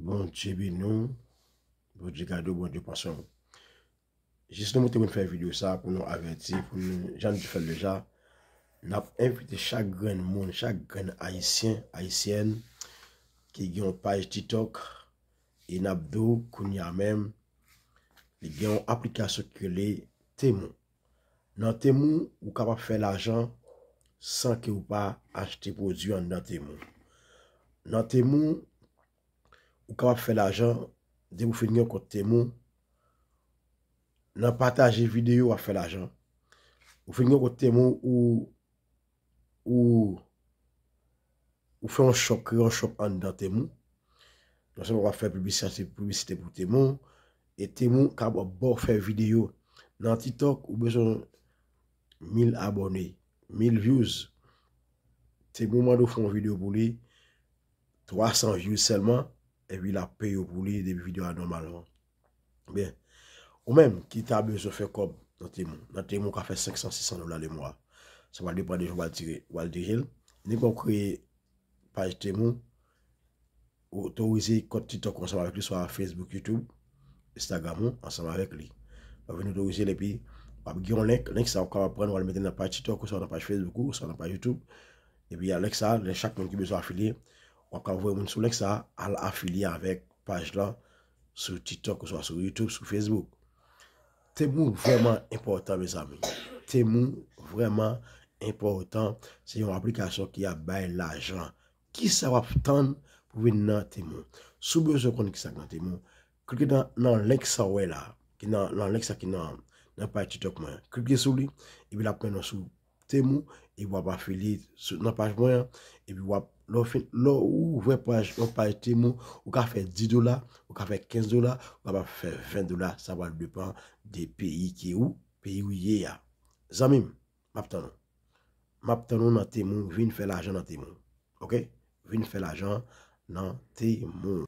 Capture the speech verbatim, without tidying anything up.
Bondye beni w. Bondye gade w, Bondye pran swen w. Jis nou te vin fè videyo sa pou nou avèti, pou nou, jan nou te fè l deja, n ap envite chak grenn moun, chak grenn Ayisyen, Ayisyèn ki gen yon paj TikTok, e n ap di w kounye a menm, li gen yon aplikasyon ki rele Temu. Nan Temu, ou kapab fè lajan san ke ou pa achte pwodui anndan Temu. Nan Temu, ou kapab fè lajan depi ou fin gen yon kont Temu. Nan pataje videyo, w ap fè lajan. Ou fin gen yon kont Temu, ou, ou, ou fè yon shop, kreye yon shop anndan Temu. Non sèlman w ap fè piblisite, piblisite pou Temu, e Temu ka ba w fè videyo. Nan TikTok, ou bezwen mil abòne, mil views. Temu mande w fè yon videyo pou li, twa san views sèlman, epi l ap peye w pou li depi videyo a nòmalman. Byen, ou menm ki ta bezwen fè kòb nan Temu, nan Temu w ka fè senk san, sis san dola le mwa. Sa va depann de jan w al tire, w al dirije l. Nèg w ap kreye paj Temu, otorize kont TikTok ou ansanm avèk li, swa Facebook, YouTube, Instagram ou ansanm avèk li. W ap vin otorize l epi w ap gen yon link, link sa w kapab pran, w al mete nan paj TikTok ou, swa nan paj Facebook ou, swa nan paj YouTube. Epi a link sa, lè chak moun ki bezwen afilye, w ap ka voye moun sou link sa, al afilye avèk paj lan sou TikTok ou swa sou YouTube, sou Facebook. Temu vrèman enpòtan, mezanmi. Temu vrèman enpòtan. Se yon aplikasyon ki ap bay lajan. Kisa w ap tann pou vin nan Temu? Si w bezwen konn kisa k nan Temu, klike nan, nan link sa w wè la, ki nan, nan link sa ki nan, nan paj TikTok mwen. Klike sou li, epi l ap mennen w sou Temu, epi w ap afilye sou, nan paj mwen an, epi w ap, lè w fin, lè w ouvè paj, yon paj Temu, ou ka fè dis dola, ou ka fè kenz dola, ou kapab fè ven dola, sa pral depann de peyi ke ou, peyi ou ye a. Zanmi m, m ap tann ou. M ap tann ou nan Temu, vin fè lajan nan Temu. Oke? Vin fè lajan nan Temu.